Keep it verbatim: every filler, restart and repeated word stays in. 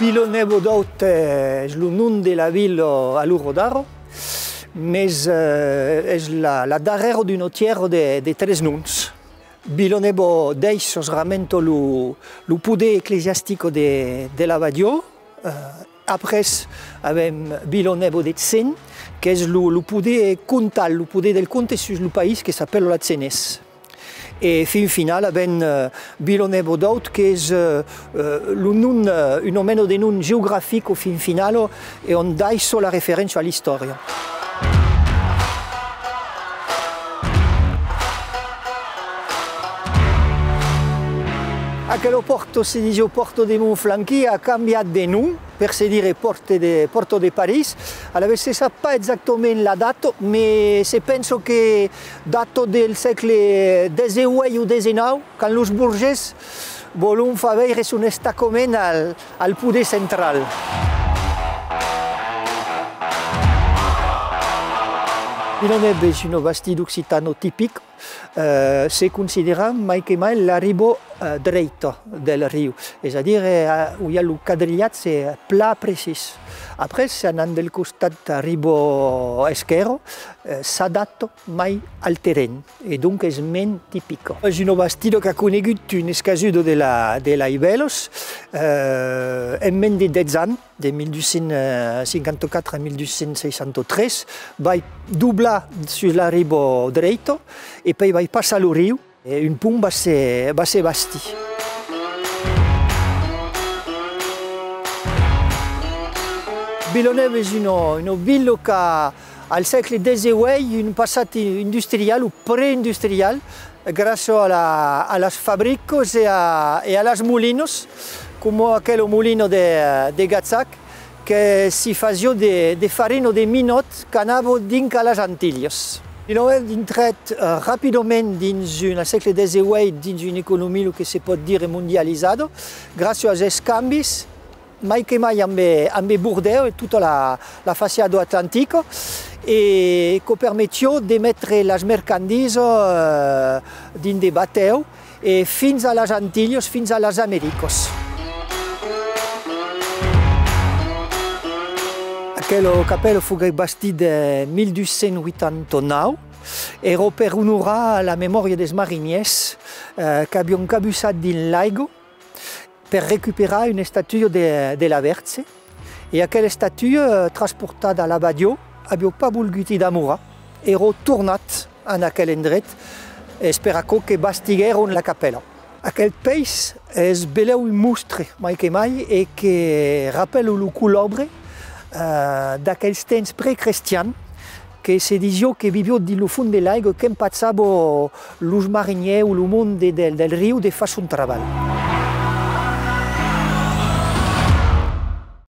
Vilanòva d'Òlt, eh, es lo nom de la vila a l'ora d'ara, mes, eh, es la, la darrèra d'una tièra de, de tres noms. Vilanòva d'Aissos ramenta lo, lo poder eclesiastic de, de l'abadiá. Eh, après, avèm Vilanòva de Cent, qu'es lo, lo poder comtal, lo poder del comte sus lo país que s'apèla la Cenés. E fin final avèm, eh, Vilanòva d'Òlt, qu'es, eh, eh, lo nom, eh, una mena de nom geografic, o fin final, e ont daissa la referéncia a l'istòria. Aquela pòrta se disiá Pòrta de Montflanquí, a cambiat de nom per se dire Pòrta de, Pòrta de París. Alavetz se sap pas exactament la data, mas se pensa que data del sègle dètz-e-uèch o dètz-e-nòu, quand los borgés vòlon far veire son estacament al, al poder central. Vilanòva es una bastida occitana tipica, eh, se considera mai que mai la riba, eh, dreita del riu, es a dire, eh, ont i a lo cadrilhatge plan precís. Après, se anam del costat riba esquèrra, eh, s'adapta mai al terren. E donc es mens tipica. Es una bastida qu'a conegut una escasuda de la, de las velas, eh, en mens de dètz ans, de mil dos cents cinquanta-quatre a mil dos cents seissanta-tres, vai doblar sus la riba dreita e pèi vai passar lo riu, e un pont va se, va se bastir. Vilanòva es una, una vila qu'a, al sègle dètz-e-uèch, un passat industrial o preindustrial, gràcia a la, a las fabricas e a, e a las molinas, coma aquela molina de, de Gachac, que s'i fasiá de, de farina de minòt qu'anava dinc a las Antilhas. Vilanòva dintrèt, eh, rapidament dins un, al sègle dètz-e-uèch, dins una economia, lo que se pòt dire, mondializada, gràcia als escambis, mai que mai ambe, ambe Bordèu e tota la, la façada atlantica, e quò permetiá de metre las mercandisas, eh, dins de batèus e fins a las Antilhas, fins a las Americas. Aquela capèla foguèt bastida en mil dos cents vuitanta-nòu, èra per onorar la memòria dels marinièrs, eh, qu'avián cabussat dins l'aiga per recuperar una estatuia de, de la Vèrge, e aquela estatuia, eh, transportada a l'abadiá, aviá pas volgut i damorar, èra tornat en aquel endret, es per aquò que bastiguèron la capèla. Aquel país es belèu un mostre, mai que mai, e que rapèla lo colòbre, eh, d'aquels temps precrestians, que se disiá que viviá dins lo fons de l'aiga, qu'empachava los marinièrs o lo monde del, del riu de far son trabalh.